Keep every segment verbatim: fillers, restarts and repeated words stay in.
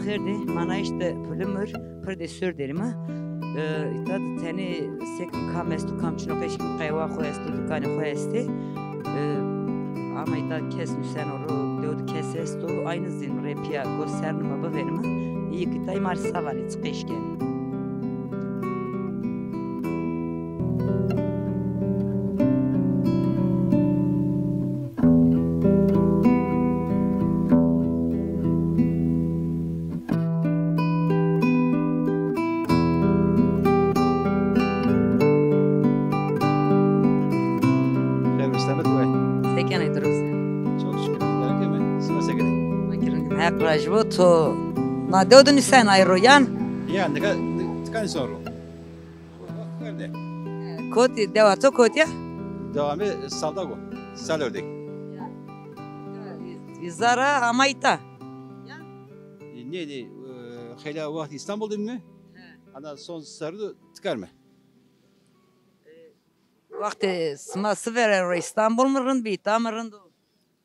Serdê, manayîş de pilimir, pir de sor derîme. E, îta de tenê seke kam esto, kam çino, qeşkî qehwa xo esto, dikanê xo estê. E, ama îta kes nuseno ro, dew de kes esto, aynî zî rê pîya go sernîme bivênîme. Îyê ke tay ma rê sa vanê, çi qeşkî kenê. Xêr bi selamet we. Se kenê, dirust? Çok şükür. Merak etme. Sima se kenê? Ma kî rind îme. Heq razî bo. To na dew de nusena ro yan? Ya, nika, ni-, nika nuseno ro. Kotî, dewa to kotî ya? Dewa mi Saldak o. Salordek. Îzara ama îta. Nê, nê, e, xeylê wext Îstanbul de bîme. Ana son serrî de tikar me. Wextê sima si verên ro, Îstanbul mi rind bî, îta mi rind o?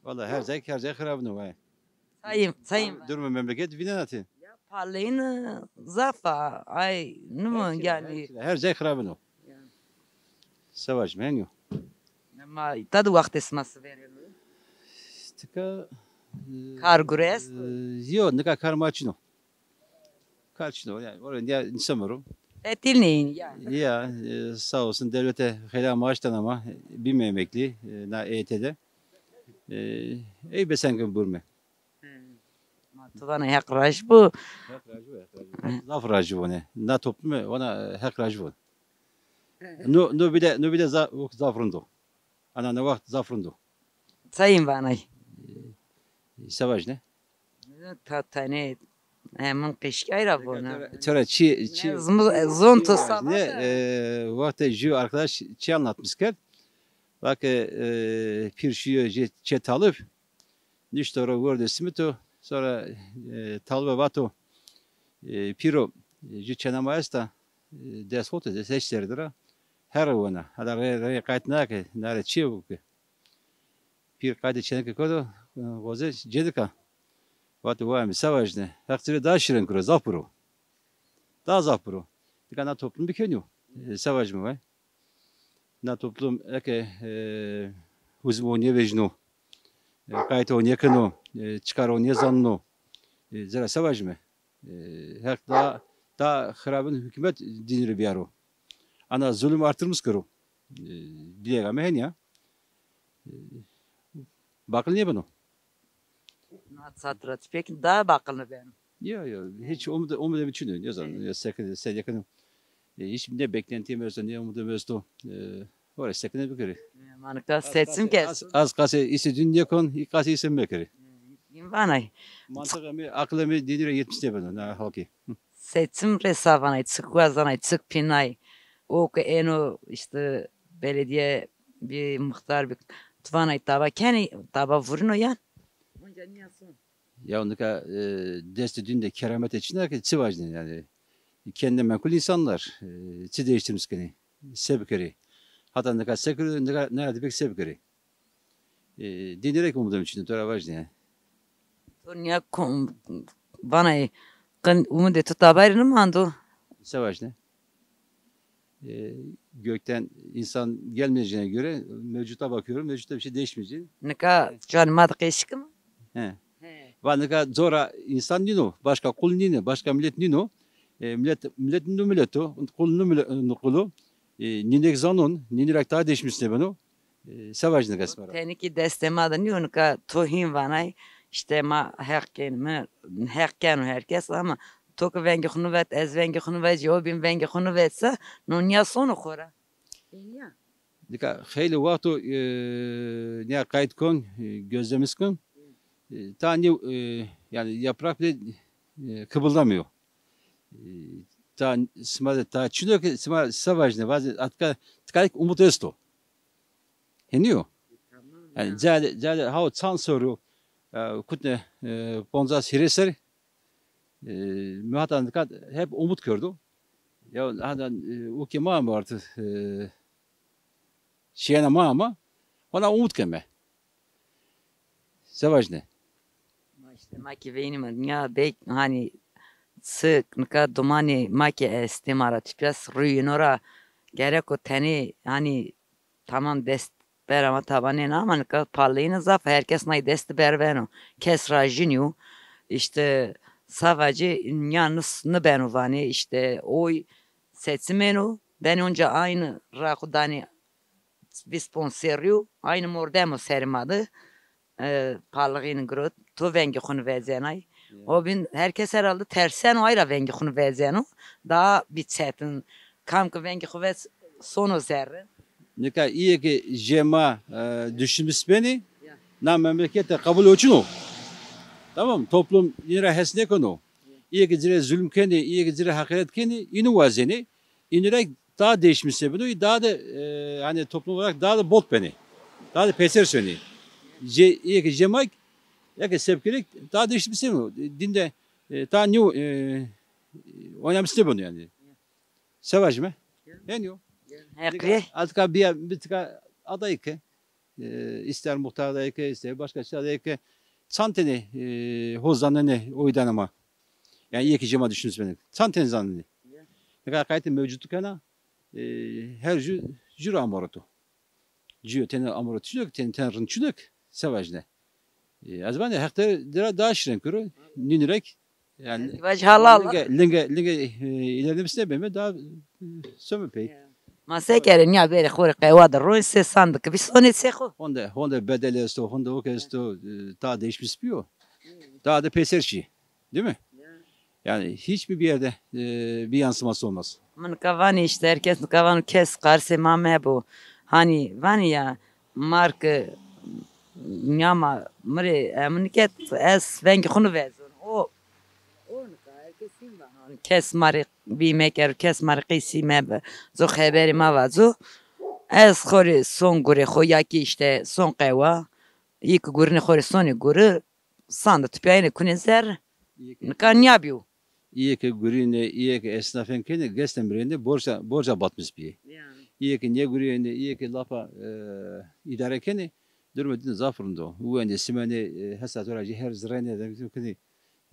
Wella her cay, her cay xirabin o, he. Sayın, sayın. Durumu memleket vînena ti. Ya, paleyîn zaf a, ay, nimo yanî. Her cay xirabin o. Ya. Se vajîme, henî yo. Ama îta de wextê sima si verên ro? Tika, e, kar gure esto? E, yo, nika kar ma çin o. Kar çin o, yanî oraya nîya nîseme ro. Tetil nêyin yanî. Ya, e, sağ olsun devlete xeylê maaş dana ma, bîme emeklî, e, na E Y T'de. E, ey besen ke burme. Hı. Ma to vana Heq rajî bo. Heq rajî bo, Heq rajî bo. Zaf rajî bo ne. Na toplume vana Heq rajî bo. No, no bile, no bile za-, zaf rind o. Ana ne wext zaf rind o. Sayın vanay. E, se vajîne? Ta tenê hemin qeşkay ra vona. Tera çi, çi? Zon to saba. Ne, e, wextê jü arkadaş çi anlatmış kerd. Bak, e, pîr şîyo jê çê talib. Nişto ro werdê simito. Sonra, e, talibe vato, e, pîro, e, jü çêna ma esta, e, dest xote, dest heş serî ra. Her wena. Hala rê, rê qayt nake, nare çi bu ki? Pîr qaytê çêneke kerdo, e, xoze, cêdika. Vato, wa mi se vajîne. Heq ci rê daha şîrin kiro, zaf piro. Daha zaf piro. Nika na toplum bikenîyo. E, se vajîme vay. Na toplum eke, e, huzmo nêvejîno, e, qayto nêkeno, e, çikaro nêzaneno. E, zira se vajîme. E, Heq daha, daha xirabin hukûmet dînî rê bîyaro. Ana zulum arttirmiş kero. E, bîyega mi henî ya. E, baqil nêbeno. Na sat ra ti pêk daha baqil nêbeno. Yo, yo, hiç umudê, umudê mi çin o, nêzan, ya sekine, se yakınım. E, hiç ne beklentî mi esto, ne umudê mi esto. E, ora sekine bikerî. E, ma nika seçim kes. Az, az qasê îse dîn nêkon, î qasê îse mekerî. E, vanay. Mantıqê mi, aqilê mi dînî ra yetmiş nêbeno, na halkî. Hı. Seçim rê sa vanay, çik wazanay, çik pînay. O ke êno îşte belediye, bir muxtar, bir, ti vanay taba kenî, taba vurîno yan? Onca nîya son. Ya nika, e, destê dîn de kerametê çin a ke çi vajîne yanî. Kendine menkul insanlar, e, çi değiştirmiş kenî, se bikerî. Hata nika se kerî, nika nera de pêk se bikerî. E, dînî rê kî umudê mi çin o, to ra vajîne. To nîya kom-, vanay, qin umudê to tabay rê nêmando? Se vajîne? E, gökten insan gelmeyeceğine göre mevcuta bakıyorum. Mevcutta bir şey değişmeyecek. Nika canî ma de qeşik mi? He. He. Va nika cora insan nîno, başka qul nîne, başka millet nîno. E, millet, millet nîno millet o, qul nîno millet, nîno qul o. E, nînek zanon, nînî ra daha değişmiş nêbeno. E, se vajîne nika sima ra? Tenê kî destê ma de nîyo, nika to hîn vanay, îşte ma Heq kenîme, Heq keno her kes ama to ke vengê xo nêvet, ez vengê xo nêvet, o bîn vengê xo nêvet se, no nîya sono xo ra. E, nîya. Nika xeylê wext o, e, nîya qayt kon, e, gözlemîş kon. E, ta nî, e, yanî yaprak bile, e, kıpırdamıyor. E, ta sima de ta çin o ke sima se vajîne, vazê atka tika kî umut esto. Henî yo. Tamam. Yanî cayê de, cayê de hawo çand serrî yo, e, kutne, e, poncas hîrê serrî, e, mi hata nika hep umut kerdo. Ya hata, e, o ke ma ama artık, e, şîyena ma ama, hona umut keme. Se vajîne? Ma îşte ma kî veynîme, nîya bek, hanî çi nika domanê ma ke estê ma ra tepîya rûyîno ra gereko tenê, hanî tamam dest bera ma tabanêna ama nika paleyîne zaf, her kes nay dest berveno. Kes ra jî nîyo. Îşte savacî nîya nibeno vanê, îşte oy seçimêno. Benê onca aynî ra xo danê vîst ponc serrî û aynî mordemo serê ma de, e, palixîni girot, to vengê xo ni vezenay. Ya. O bin her kes herhalde terseno, ay ra vengê xo ni vezeno. Daha bî çetin. Kam ki vengê xo vez sono zerre. Nika îyê ke jê ma, e, düşünmüş benî, ya, na memlekete kabul oçino. Tamam, toplum yine hes nêkeno. Ya. Îyê ke ci rê zulm kenî, îyê ke ci rê heqaret kenî, înu wazenî. Înirek daha değişmiş sebeno, daha da, e, hani toplum olarak daha da bot benî. Daha da peyser sönî. Je, îyê ke jemak, ya ke sebkerek daha değişmiş sebeno. Dinde, e, daha new, e, oynamış sebeno yani. Sevacime. Heniyo. Heqî. Atka bir, bir tıka aday ke, e, ister muhtar aday ke, ister başka şey aday ke, çantene, e, ho zanene oydan ama. Yani îyê ke jê ma düşünmüş benî. Çantene zanene. Nika qaytê mewcudluk ena, e, her jü, jü ra amoroto. Jü tenê amoroto çunek, tenê, tenê rind çunek, sevacine. E, ez vanê heqdere dira daha şirin kuro, nînirek, yani, vac halal. Linge, linge, linge, e, ilerlemiş nêbeme, daha, e, some pey. Ya. Ma se kerê, nîya verê xo rê qewa de ronê, se sandik bî sonê se xo. Honde, honde bedel esto, honde ok esto, e, daha değişmiş bîyo. Daha da peyser şî. Değil mi? Ya. Yani hiç mi bir yerde, e, bir yansıması olmaz? Mi nika vanî îşte, her kes nika vano kes qarsê ma mebo. Hanî vanî ya, mar ki nîya ma mi rê emin ket, ez vengê xo nivezon. O, o nika her kes îm va. Hanî kes ma rê bî meker, kes ma rê qeysî mebe. Zo xeberê ma vazo. Ez xo rê son gurê xo ya ki îşte son qewa. Îyê ki gurînê xo rê sonê guri, sande tupîyayêne kunê zerre. Nika nîya bîyo. Îyê ke gurînê, îyê ke esnafên kenê, geste mirênde borca, borca batmiş bîyê. Ya. Îyê ke nêgurîyêne, îyê ke lapa, e, îdare kenê, durumê dîne zaf rind o. Uwenê, simenê, e, hesa to ra jî her zirênê de kenê,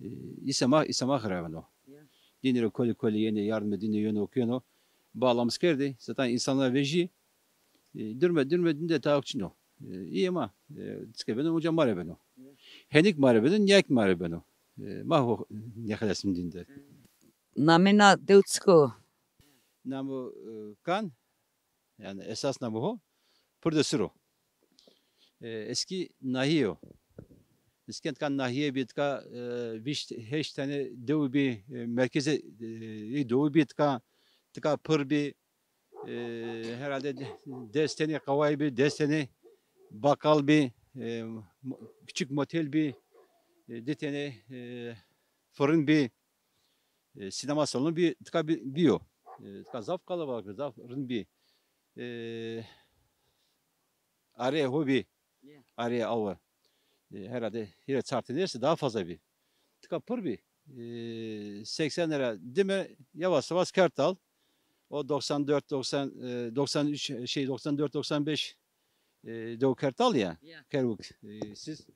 e, îsema, îsema xirabeno. Ya. Dîne rê kolî kolî yenê, yardimê dîne yeno, keno. Bağlamış kerdê, zaten insanlar vejî, e, durme, durme dinde taxçino. E, îyê ma, e, çike beno, uca ma rê beno. Henik ma rê beno, nîyak ma rê beno. E, ma ho nêxelesîm dinde. Namê na dew çik o? Namo, e, Kan, yani esas namo ho, Pirde Siro. E, eskî nahîye yo. Eskî tika nahîye bî, tika, e, vîşt heşt tane dew bî, e, merkezê, e, dew bî, tika, tika pir bî, e, herhalde de-, des tenê qeway bî, des tenê bakal bî, e, mo-, küçük motel bî, e, di tenê, e, fırın bî, e, sinema salonu bî, tika bî, bîyo. E, tika zaf kalabalık, zaf rind bî. E, arê ho bî. Ya. Arê awe. E, herhalde hîrê çar tenê estê, daha fazla bî. Tika pir bî. E, seksen lira dime yavaş yavaş kerd al. O doksan dört, doksan, e, doksan üç, şey, doksan dört, doksan beş, e, dew kerd al ya. Ya. Kerwik, e, siz.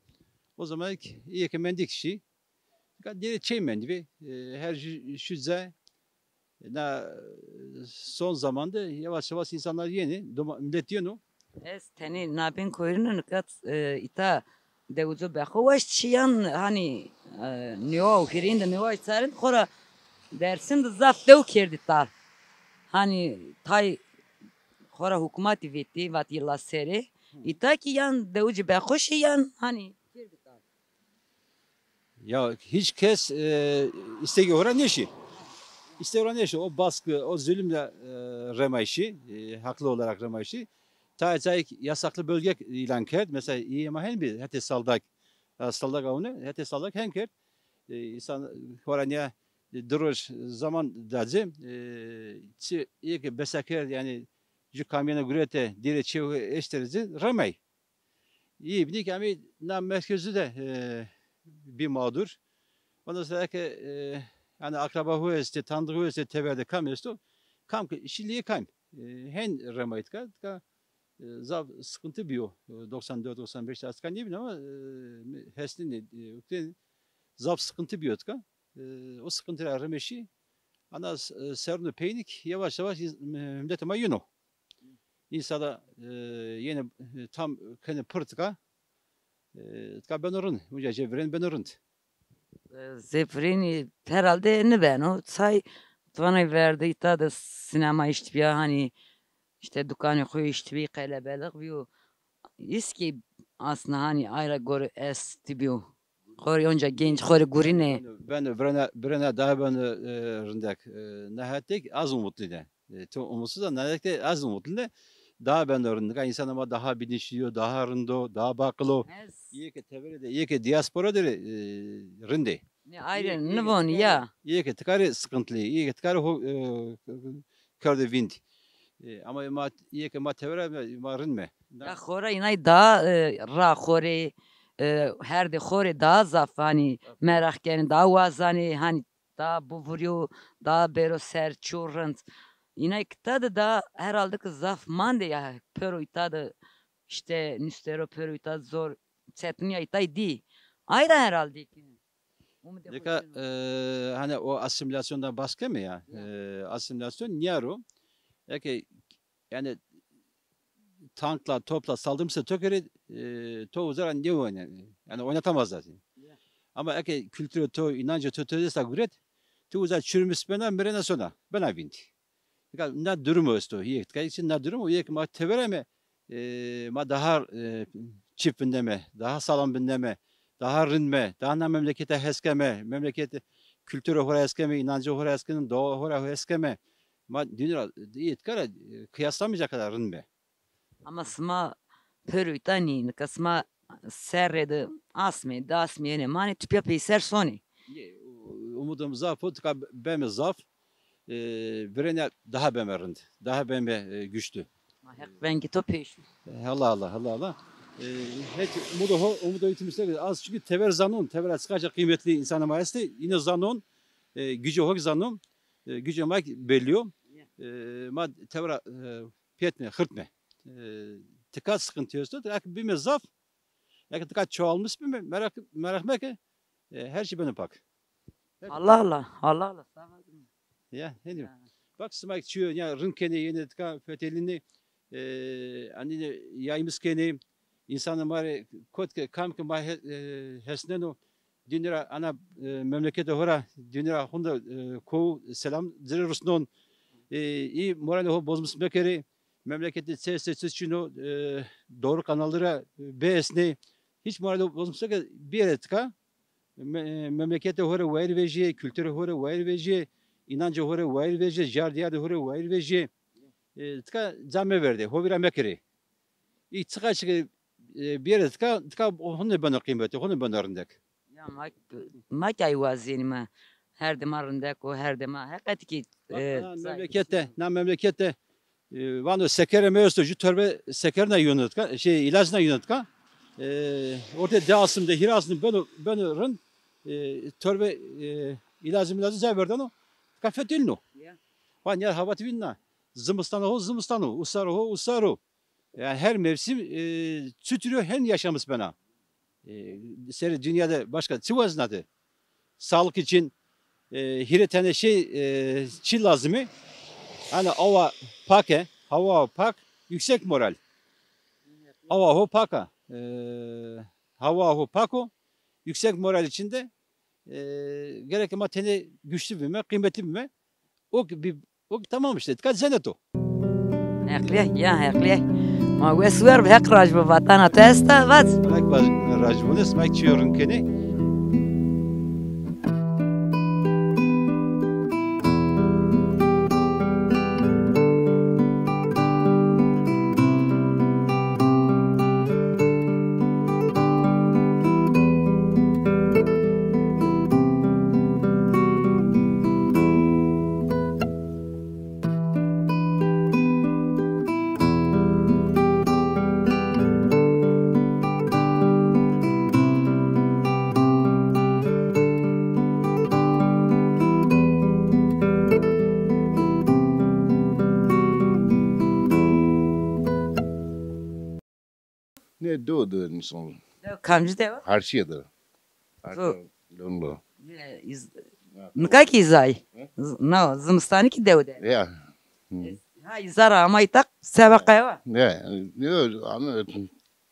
O zaman îyê ke mendik şî. Dêrê çey mendî bî. E, her jü-, jüce Na, e, son zamanda yavaş yavaş insanlar yeni, doma-, millet yeno. Ez tenê nabên koyîrîne nika, e, îta dewico bexo waşt şîyan, hanî, e, nîwa û hîrên de nîwa çarên xora Dersim de zaf dew kerdî ta. Hanî tay xora hukmatî vêtî, vat yila serê. Îta kî yan dewicî bexo şîyan, hanî kerdî ta. Ya hiç kes, e, istegê ho ra nêşî. Istegê ho ra nêşî. O baskı, o zulüm de, e, remay şî, e, haklı olarak remay şî. Tayê cayêk yasaklı bölge ilan kerd. Mesela îyê ma hen bî, hetê Saldak, e, Saldak awne, hetê Saldak hen kerd. E, insan ho ra nîya, e, di roj zaman da ci, e, çi îyê ke besa kerd, yani, ju kamyona gurete, dêrê çê ho eşteri ci, remay. Îyê bînî ke amê na merkezî de, e, bî mağdur. Ondan sonra ke, e, yani akraba ho estê, tanıdığı ho estê, teber de kam esto, kam ke şî lê kam, e, hen remay tika, tika, e, zaf sıkıntı bîyo, e, doksan dört doksan beş de, ez tika nêbîn ama, e, hesnîn, e, zaf sıkıntı bîyo tika. e, o sıkıntı ra rimeşî, ana s-, e, serun û peynîk yavaş yavaş ins-, e, milletê ma yeno. Însana, e, yenê, e, tam kenê pir tika, e, tika beno rind. Uca jê virên beno rind. E, zê virênî herhalde nibeno. Say, tu vana verdi îta de sinema îştî bîya, hanî îşte dukanê xo îştî bî, qelebelix bîyo. Îskî asna hanî ay ra gore estî bîyo. Xo rê onca genc xo rê gurînê. Beno, beno, birena, birena daha beno, e, rindek. E, nehetek az umutlîne. E, to umutsuz a, nehetek de az umutlîne. Daha beno rind. Nika însanê ma daha bilinçli yo, daha rind o, daha baqil o. Ez. Îyê ke tevere de, îyê ke diaspora de rê, e, rind ê. Ne ayrı, nivon ya. Îyê ke tika rê sıkıntılı, îyê ke tika rê ho-, e, kerde vînd. E, ama ma, îyê ke ma tevera ma, ma rind me. Ya xora inay daha, e, ra xorê, e, herdê xorê daha zaf, hanî, meraq kenê, daha wazanê, hanî, daha bivurîyo, daha bêro ser, ço rind. Inay kita de daha herhalde ki zaf mandê ya, pêro îta de, işte, nustero pêro îta zor, çetinîya îtay dî. Ay ra herhalde ki. Nika, e, hani o asimilasyondan bahs keme ya. Ya. E, asimilasyon nîya ro. Eke, yani tankla, topla saldırmışsa to kere, e, to uza ra nêoynay. Yani oynatamazlar seni. Ya. Ama eke kültürü to, inancı to, to desta guret, to uza çürümüş bena, mirena sona, bena vindi. Nika na durumo esto, yek tika için na durumo, yek ma tevereme, e, ma daha, e, çip vindeme, daha sağlam vindeme, daha rind me, daha na memlekete hes keme, memlekete kültürü hora hes keme, inancı hora hes keme, doğa hora hes keme. Ma dünra, yek tika ra, e, kıyaslamayacak kadar rind me. Ama sima pêro îta nî, nika sima serre de asmê, di asmê yenê manê, tupya peyser sonê. Yê, u-, umudum zaf o, tika beme zaf. E, virêne daha beme rind, daha beme, e, güçlü. Ma Heq vengê to pêşo. E, Allah Allah, Allah Allah. E, hiç umudu ho, umudu yitirmişler. Az çünkü tever zanon, tever açıkça kıymetli insan ama este, yine zanon, e, gücü hok zanon, e, gücü mak belli o. Ya. E, ma tevera, e, pêtme, xirtme. E, tika sıkıntı esto. Eka bime zaf, eka tika çoğalmış bime, merak, merak meke, e, her şey beno pak. Her Allah Allah, Allah Allah, sağ olun. Ya, ne diyeyim? Ya. Bak, sima çiyo, ya, rind kenê, yenê tika fetelînê, e, anîne yaymış kenê, insanê ma rê kot ke, kam ke ma he-, e, hesneno, dînî ra ana, e, memleketê ho ra, dînî ra hunda, e, kow selam ci rê rusnon. E, î moralê ho bozmiş mekerê. Memleketê çi estê çi çin o, e, doğru kanalî ra, e, bieşnê. Hiç moralê ho bozmiş meke, bierê tika. Me-, e, memleketê ho rê wayîr vejîyê, kulturê ho rê wayîr vejîyê, înancê ho rê wayîr vejîyê, jar dîyardê ho rê wayîr vejîyê. E, tika ca meverdê, ho vîra mekerê. Î çiqa çike, e, bierê tika, tika honde beno qîmetî, honde beno rindek. Ya ma, ma kî ay wazîyenîme. Her de ma rindek o, her de ma. Heqet kî, bak, e, na memlekete, na memlekete, e, vano sekerê mi esto, ju torbe seker na yonot ka, şey, îlac na yonot ka. E, orte di asım de, hîr asım beno, beno rind, e, torbe, e, îlacı mîlacı ca verdeno, ka fetelîno. Ya. Van ya havat vînna. Zimistano ho zimistano, usaro ho usaro. Yani her mevsim, e, çuturî hen yaşamış bena. E, serê dinya de başka çi weznate? Sağlık için, e, hîrê tene şey, e, çi lazimî? Hani hava pak e, hava pak, yüksek moral. Hava ho pak a, e, hava ho pak o, yüksek moral içinde, e, gerek ma tenê güçlü bime, kıymetli bime. O ki bir, o ki tamam işte, tika cennet o. Heqlî ya, heqlî. Ma wes wer bi, Heq raj bi, vatana te esta, vat. Heq raj, raj bi, sima çiyo rind kenê. Ne dew de nîson. Dew kamcî dew? Harşîye de. Harşîye, Lonlo. Ne, iz-, Nika kî îzay. Hı? Z- No, zimistanî kî dew de. Ya. Hı. Ha, îza ra ama îta seba qewa. Ya, yo, ama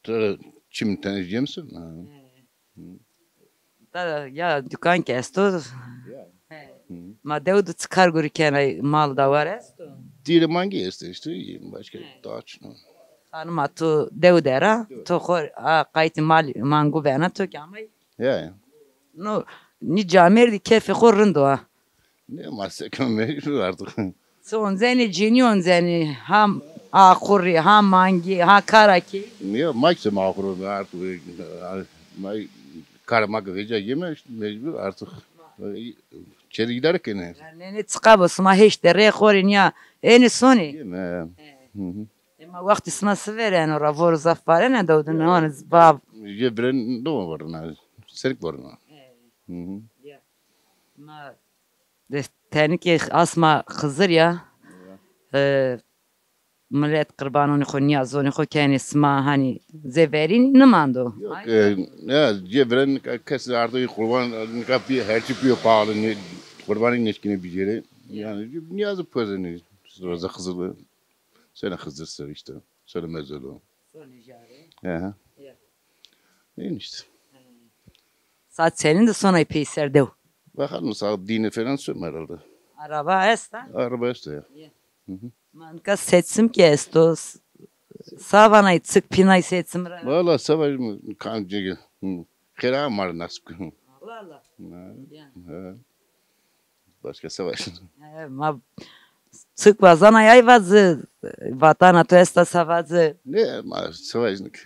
tira çim tenê cemsin. Ha. Hı. Da ya dukan ki esto. Ya. He. Hı. Ma dew de çi kar gurî kenay, mal dawar esto? Dîrê mangî esto işte, başka daha çin. Xanima to dew de ra, to xo a qaytî mal mangu bena to ki amay. Ya, ya. No, nî camêrdî kefê xo rind o ha. Ne, ma seke mecbur artık. Ti oncenî, cinî oncenî, ha axurî, ha mangî, ha kara kî. Ne, ma ki se ma axur artık, ma kara ma ki veca yeme, işte mecbur artık. Çeri idare kene. Yanî ne çiqa bo, sima hêşt derê xo rê nîya, ênî sonî. Yeme. Hı hı. Ema wextî sima sivereno ra, voro zaf varena dewdin, ne, bab. Je bren do varena, serik varena. Hı hı. Ya. Ma de tenike asma Xizir ya. Ya. E, Milet qirbanonê xo, nîyazonê xo kenê, sima hanî zê verînî nimando. Yok, e, ya, je bren nika kes artık qurban, nika bir her şey bir pahalı, ne, qurbanî neşkine bir yere. Yani nîyazı pözenî, roza Xizir de. Sene Xizir ser işte. Sene mezelo. Sone jare. Aha. Ya. Neyse işte. Saat senin de sonay peyser dew. Bakalım, saat dine falan sönme herhalde. Araba esta? Araba esta ya. Ya. Hı hı. Ma nika seçim ki esto. S- Savanay, çik pînay seçim ra? Valla savaş mı? Kancı. Hı. Xera mar nasip. Allah Allah. Ha. Ya. Ha. Başka savaş. E, ma çik vazanay ay vazi, vatana to esta sa vazi. Ne, ma savaş nik.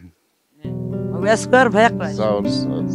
E, ma wes kar, Heq razî. Sağ ol, sağ ol.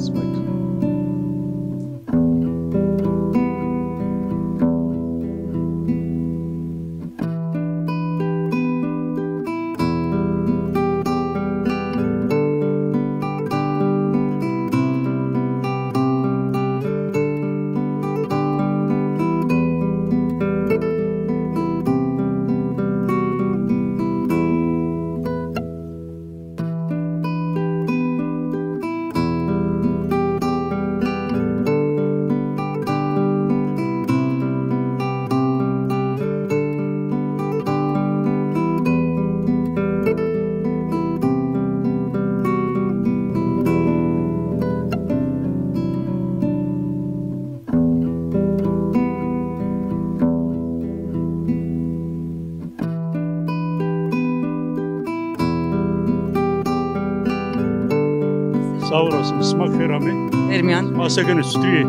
Sağ olasın. Sima xêr amê. Ermiyan. Ma se kenê, çitur ê?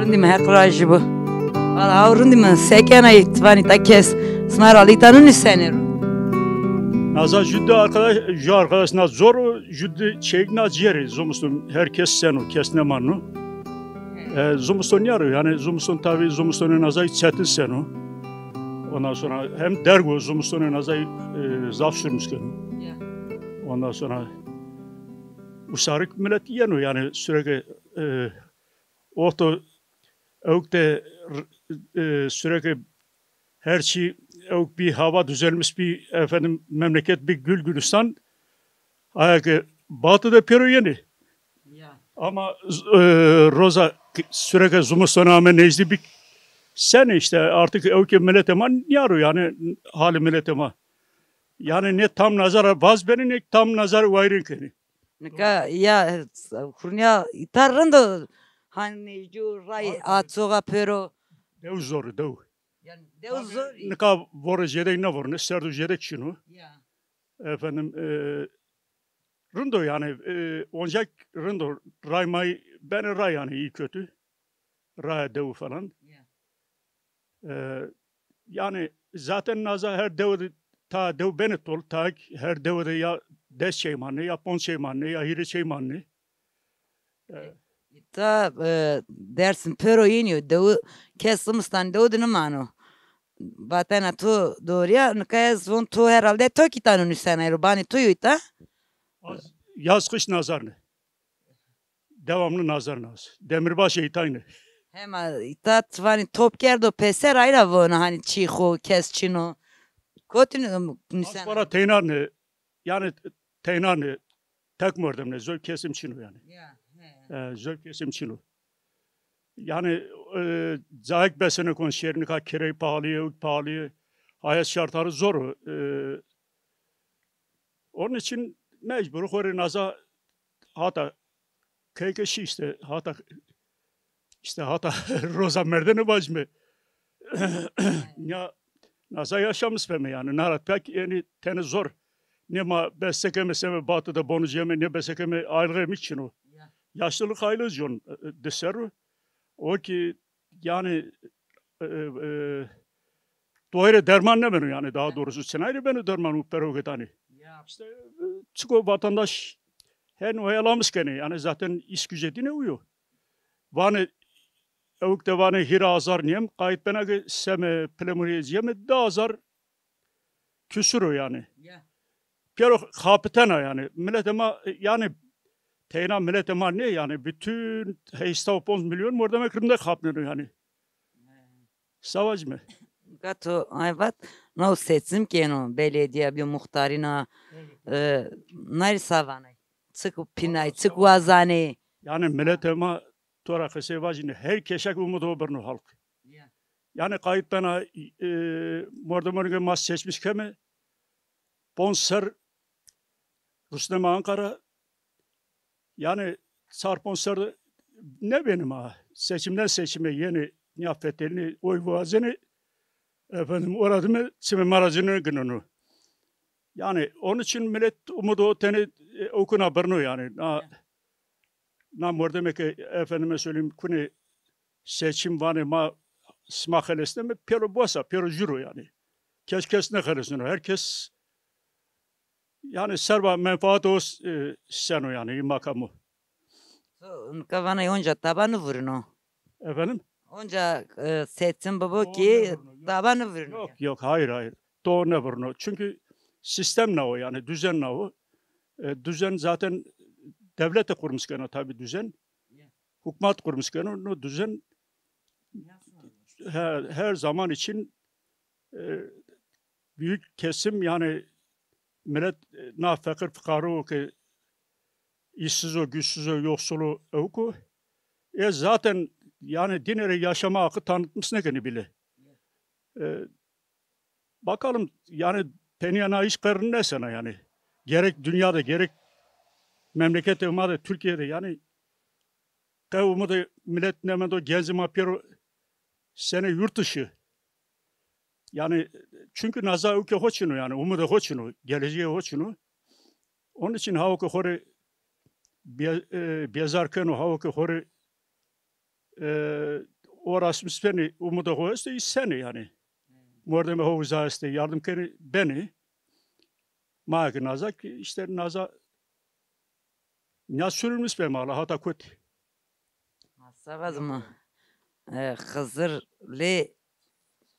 Rindîme, Heq razî bo. Valla haw rindîme, se kenay, ti vanî ta kes sima ra alî ta nunîsenê ro. Naza jü de arkadaş, jü arkadaş na zor o, jü de çeyik na ciyerê, zimiston her kes seno, kes nêmanno. E, zimiston nîyaro, yanî zimiston tabi, zimistonê nazay çetin seno. Ondan sonra hem derg o, zimistonê nazay, e, zaf sürmüş keno. Ya. Ondan sonra usarik millet yeno, yanî sürekli, e, orto ewk de, e, sürekli her şey ewk bir hava düzelmiş bir efendim memleket bir gül gülistan. Aya ki batı da pêro yenî. Ya. Ama, e, roza k- sürekli zimiston ame nêzdî bir sene işte artık ewkê milletê ma nîyaro yani hali milletê ma. Yani ne tam nazara vaz benî ne tam nazar wayrin kenî. Nika ya, hurniya îta rind o, hanî nêzdî ray açoxa pêro. Dew zor, dew. Yani dew zor. Nika vore jêde nêvorne, serdo jêde çin o. Ya. Efendim, e, rind o yani, e, oncak rind o, ray may benê ray yani iyi kötü. Raya dewi falan. Ya. E, yani zaten naza her dewe de, ta dew benê tol, ta her dewe de ya des şey manne, ya ponc şey manne, ya hîrê şey manne. E, Ta, e, Dersim pêro yînî yo. Dewi, kes zimistan dewi de nimano. Vatena to doğruya, nika ez von to herhalde to kî tano nusena ero, banê to yo îta. Az yaz kış nazar ne. Devamlı nazar naz. Demirbaş ey tayne. Hema îta ti vanî top kerdo peser, ayra vona hanî çî xo kes çin o. Kotî nusena. Az para teyna ne. Yani teyna ne. Tek mordem ne. Zor kesim çin o yani. Ya, he. E, zor kesim çin o. Yani e, cayek besene kon şêr, nika kirey pahalı, ewk pahalı, hayat şartları zor. E, onun için mecbur xo rê naza hata keyke şî işte, hata işte hata roza merdene vacime. Ya naza yaşamış beme yani. Narat pek yani tene zor. Ne ma besekeme seme batı da bonuceme, ne besekeme ayrığı mi çino. Ya. Yaşlılık ayrı con e, e, de serru. O ki yani e, e, doyre derman ne beno yani daha doğrusu. Sen ayrı beno derman u perogetani. Ya. İşte e, çiko vatandaş hen oyalamış gene yani zaten iş gücü dine uyo. Vane ewk de vane hîrê azar nîyem, qayît bena ke seme pilemurîye cîyeme di azar küsur o yani. Ya. Pêro xapitena yani. Miletê ma yani teyna miletê ma nê yani bütün heyşta û ponc milyon mordemê rinde xapneno yani. Savac mi? Gato ayvat no seçim keno belediye bi muxtarina e, nari savanay. Çık pinay, çık wazanê. Yani miletê ma tora qesey vajîne her keşek umudo birno halk. Ya. Yani qayît bena e, mordemonê ma seçmiş keme ponc ser rusneme Ankara yani çar ponc ser de nebêne ma. Seçimden seçime yeni ya fetelini oy vazenê efendim oradime çime maracını gınonu. Yani onun için millet umudu o tene e, okuna birno yani. Na, na mordeme ki efendime söyleyeyim kune seçim vane ma sima xelesneme pêro bosa, pêro juro yani. Kes kes ne xelesneno. Herkes yani serba menfaat o e, seno yani makamo. So, nika vana onca taba nivurino. Efendim? Onca e, seçim bibo ki taba nivurino. Yok yok, hayır hayır. Doğru ne vurno. Çünkü sistem ne o yani, düzen ne o? E, düzen zaten devlete kurmuş gene tabii düzen. Hükümet kurmuş gene o düzen her, her zaman için e, büyük kesim yani millet e, na fakir fukara o ki işsiz o, güçsüz o, yoksul o, ewk o. E zaten yani dinere yaşama hakkı tanıtmış ne gene bile. E, bakalım yani peniya na iş karını ne sana yani. Gerek dünyada gerek memlekette ma da Türkiye'de yani qe umudu millet nemendo genci ma pêro sene yurt dışı. Yani çünkü naza ewke xo çino yani, umude xo çino, geleceğe xo çino. Onun için ha o ki xori bie- e, biezar keno, ha o ki xori e, uğraşmış beni, umude xo este, iseni yani. Mordeme ho uza este, yardım keni beni. Ma ki naza ki işte naza nya sürülmüş be mala hata kut. Savac ma e, Xizir lê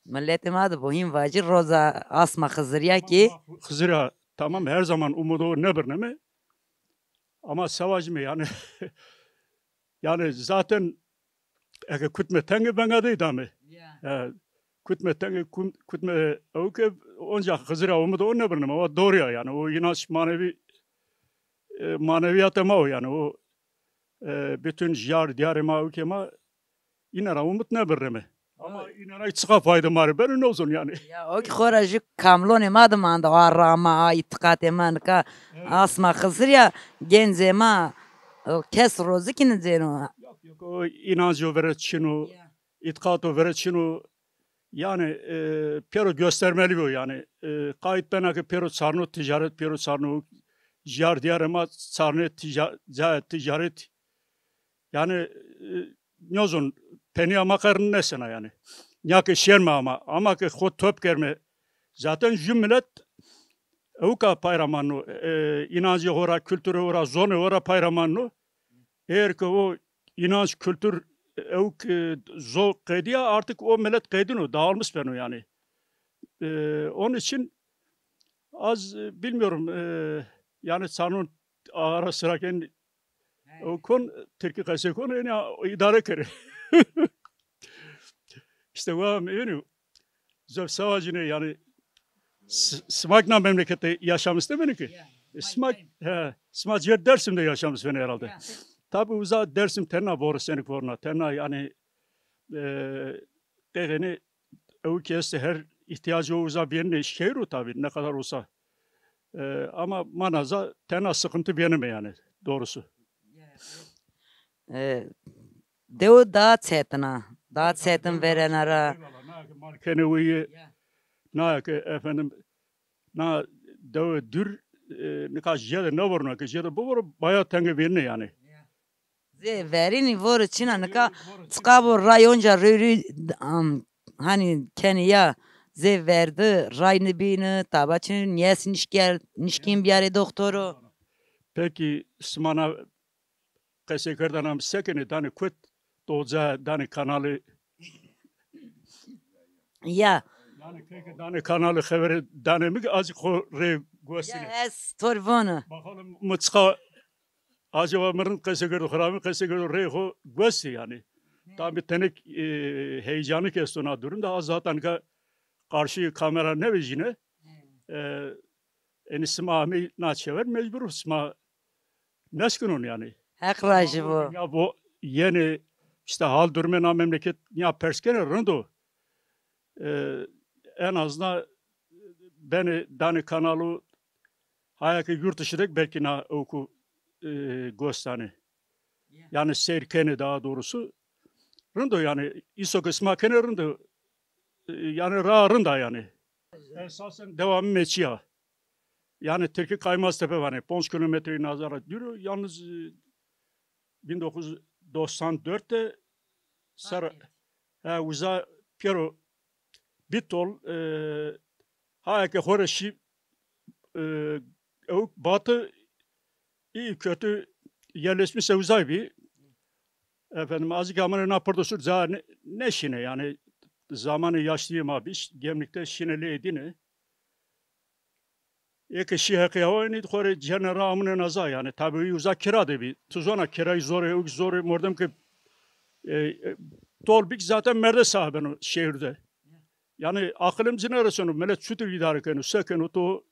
miletê ma de bo hîn vacî roza asma Xizirya ki. Xizirya tamam her zaman umudu nebirneme. Ama savacime yani yani zaten eke kutme tenge benga de idame. Ya. E, kutme tenge kum- kutme ewke onca Xizirya umudu o nebirneme. O doğru ya yani. O inanç manevi e, maneviyatê ma o yani o e, bütün jiyar diyarê ma ewkê ma inera umut nebirreme. Ama inera çıka fayda ma rê beno nozon yani. Ya o ki xora jü kamlonê ma de manda a rama a îtiqatê ma nika asma Xizirya gencê ma o kes rozi ki nicêno. Yok yok o inancı vere çino, itiqato vere çino. Yani e, pêro göstermeli o yani. E, qayît bena ki pêro çarno ticaret, pêro çarno jiyar diyarê ma çarnê tija- ca- ticaret. Yani e, niyozon peniya ma qerrin nesena yani. Niya ki şerme ama, ama ki xo top kerme. Zaten jü millet ewka payramanno. E, inancê xora, kültürê xora, zonê xora payramanno. Eğer ki o inanç, kültür ewk e, zo qediya artık o millet qedino, dağılmış beno yani. E, onun için az e, bilmiyorum e, yani sanun ara sıra ken o kon Türkü kase kon yani idare kere. İşte wa mi enu zöf savacine yani s- smak na memlekette yaşamış değil mi ki? E, smak he, smak yer Dersim'de yaşamış beni herhalde. Tabi uza Dersim tenna boru senik boruna. Tenna yani E, qeyxênê ew ki estê her ihtiyacı o uza vênenê şehir o tabi ne kadar olsa. E, ama ma naza tena sıkıntı vêneme yani doğrusu. E, dew daha çetin a. Daha çetin verena ra. Eyvallah. Na ki markene uye, na ki efendim, na dewe dür, e, nika jede ne vurna ki jede bu vuru baya tenge vênenê yani. Zê verînî voro çîna nika çiqa bo ray onca rûy rûy, am, hanî kenî ya zê verdi ray nibîni taba çin niyes nişker nişkîn biyarê doktoro. Peki sima na qeseykerdana mi se kenê danê kut doca danê kanalî. Ya. Danê keke danê kanalî xevere danê mi ki azî xo rê gosine. Ya ez tor vona. Bakalım mi çiqa acaba mi rind qese kerdo xirabin qese kerdo rê xo gosine yani. Tabi tenek e, heyecanı kesto na durum da az zaten ka karşı kamera ne vejine. E, eni sima amey na çever mecbur sima neskinun yani. Heq rajî bo. Ya bu yeni işte hal durume na memleket ya pers kene rind o. E, en azından beni danê kanalu haya ki yurt dışı dek belki na oku e, gostane. Yani seyr kene daha doğrusu. Rind o yani iso ki sima kene rind o. E, yani ra rind a yani. Esasen devamı meçiya. Yani Tirki Kaymaztepe var. Ponc kilometre nazara duru. Yalnız e, bin dokuz yüz doksan dörtte sera he, uza pêro Bitol e, ha eke xo rê şî e, ewk batı iyi kötü yerleşmişse uzay bir. Efendim azıcık amına na pırda sur za ne, ne şine yani zamanı yaşlıyım abi Gemlikte şine le edine. Eke şî heqî hewa enî xo rê cêrnê ra amune naza yanî. Tabî uza kira de bî. Tu zona kirayî zor ê, ewk zor ê, mordem ke e, e, tol bîk zaten merde sahibi beno şehir de. Yanî aqilê mi ci nereseno, milet çutir îdare keno, se keno to.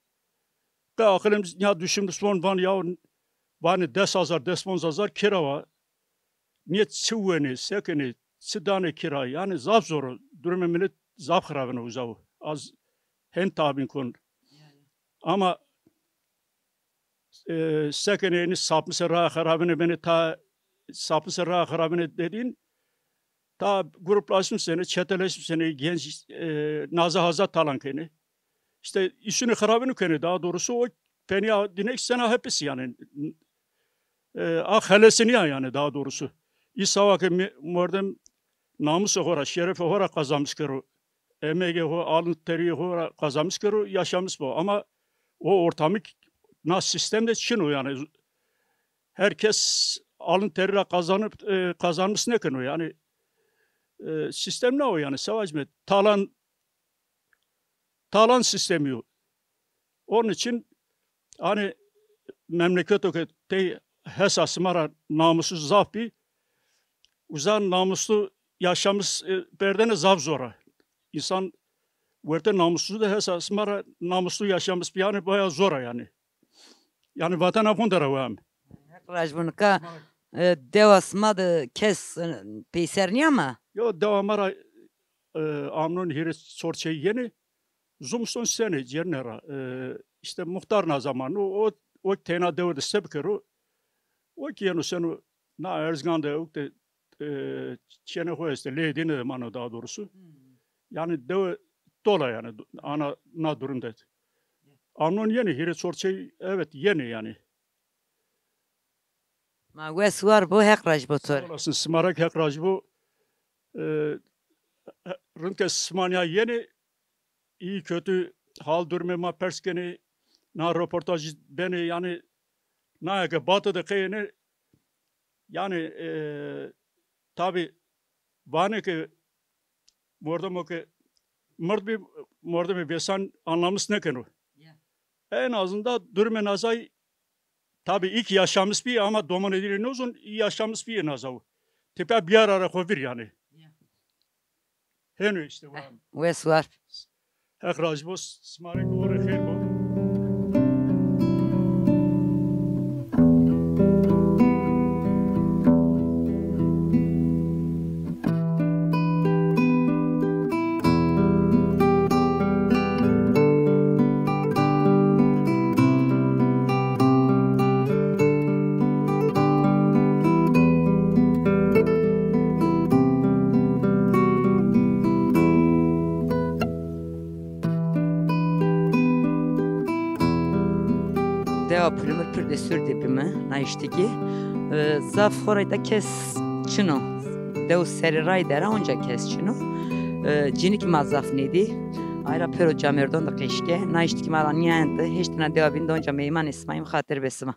Qe aqilê mi ci ya düşünmüş von van ya vanê des hazar, des ponc hazar kira wa. Nê çi wenê, se kenê, çi danê kira, yanî zaf zor o. Durumê milet zaf xirabin o uza o. Az hen tahmin kon. Ama e, se kenê enî sapmise raa xirabine benê ta sapmise raa xirabine dedin ta gruplaşmışsene, çeteleşmişsene, genç e, naza haza talan kenê. İşte işini xirabini kenê daha doğrusu o peniya dinek sena hepsi yani. E, a xelesiniya yani daha doğrusu. İsa wa ke mi- mordem namusê xo ra, şerefê xo ra qazanmış kero. Emegê xo, alın terîyê xo ra qazanmış kero, yaşamış bo. Ama o ortamı na sistem de çin o yani. Herkes alın teri ra kazanıp e, kazanmış nêkeno yani. E, sistem na o yani, savaş mı? Talan talan sistemi yo. Onun için hani memleketo ke tey hesa sima ra namuslu zaf bî, uza namuslu yaşamış e, berdene zaf zor a. İnsan werte namuslu de hesa sima ra namuslu yaşamış bî yani baya zor a yani. Yani vatena xo de ra wem. Heq raj bo. Nika e, dewa sima de kes e, peyser nîya ma? Yo, dewa ma ra e, amnon hîrê çor çey yenê, zumston senê cêrnê ra. E, işte muxtar na zaman o, o, o teyna dewe de se bikero, o ki yeno seno na Erzgan de, o de e, çênê xo estê, lê dîne de mano daha doğrusu. Yani dewe tola yani ana na durum de. Amnon yenê hîrê çor çey, evet yenê yani. Ma wes war bo, Heq raj bo to rê. Olasın, sima ra ki Heq raj bo. E, rind ke sima nîya yenê, iyi kötü hal durumê ma pers kenê, na roportaj benê, yani na ke batı de qeyêne, yani e, tabi vanê ke mordemo ke mird bî, mordemê vêsan anlamış nêkeno. En azından durumê nazay tabi ilk yaşamış bî ama domonê dîrê nozon, iyi yaşamış bî nazaw. Tipa biyar ara xo vir yani. Heno işte. Wes war. Heq razî bo, sima rê ki ore xêr bo. Dewa Pulumur pir de sûr de bîme, nayiştî kî, e, zaf xo ra da kes çin o. Dew serê ray der a, onca kes çin o. E, cinîkî ma zaf nêdî. Ay ra pêro camêrdon de qeşke. Nayiştî kî ma ra nîyayente, hêştîna dewa bîn de onca meyman ê sima yîme, xatir be sima.